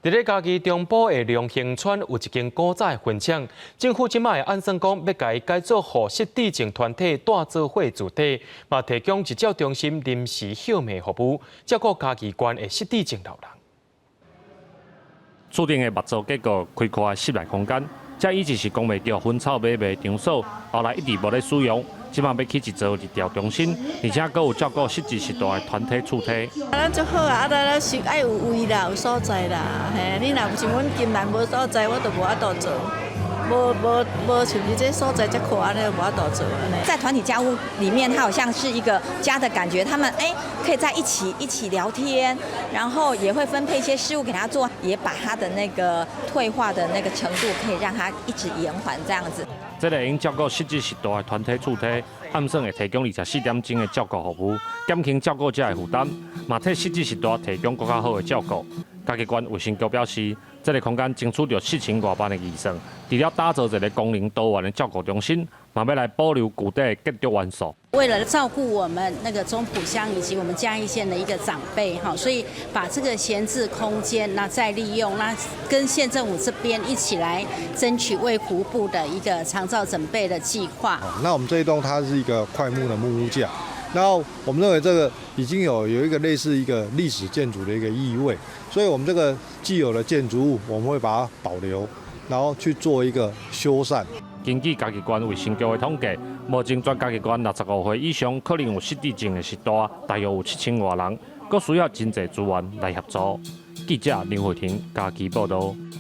佇咧嘉義中部的龍興村有一間古早的墳場，政府這擺按算講欲共伊改做予失智症團體蹛做伙住宅，嘛提供日照中心臨時歇眠服務，照顧嘉義縣的失智症老人。厝頂的木造結構，開闊的室內空間，這以前是公賣局薰草買賣場所，後來一直無咧使用。這擺欲起一座日照中心，而且閣有照顧失智世代的團體厝體。啊，咱足好啊！啊，咱是愛有位啦，有所在啦。嘿，你若毋是阮金蘭無所在，我就無法度做。無無無像你這所在遮闊按呢，無法度做按呢。在團體家屋裡面，它好像是一個家的感覺。他們可以在一起一起聊天，然後也會分配一些事務給他做，也把他的那個退化的那個程度，可以讓他一直延緩這樣子。這個用照顧失智世代的團體厝體，按算會提供24點鐘的照顧服務，減輕照顧者的負擔，嘛替失智世代提供閣較好的照顧。嘉義縣衛生局表示，這个空間爭取著4000外萬的預算，除了打造一个功能多元的照顧中心，嘛欲來保留舊底的建築元素。為了照顧我們那個中埔鄉以及我們嘉義縣的一個長輩哈，所以把這個閒置空間那再利用，那跟縣政府這邊一起來爭取衛福部的一個長照準備的計劃。那我們這一棟它是一個檜木的木屋架，然後我們認為這個已經有一個類似一個歷史建築的一個意味，所以我們這個既有的建築物，我們會把它保留，然後去做一個修繕。根據嘉義縣衛生局的統計，目前全嘉義縣65歲以上可能有失智症的世代，大約有7000外人，閣需要真濟資源來協助。記者林慧婷嘉義報道。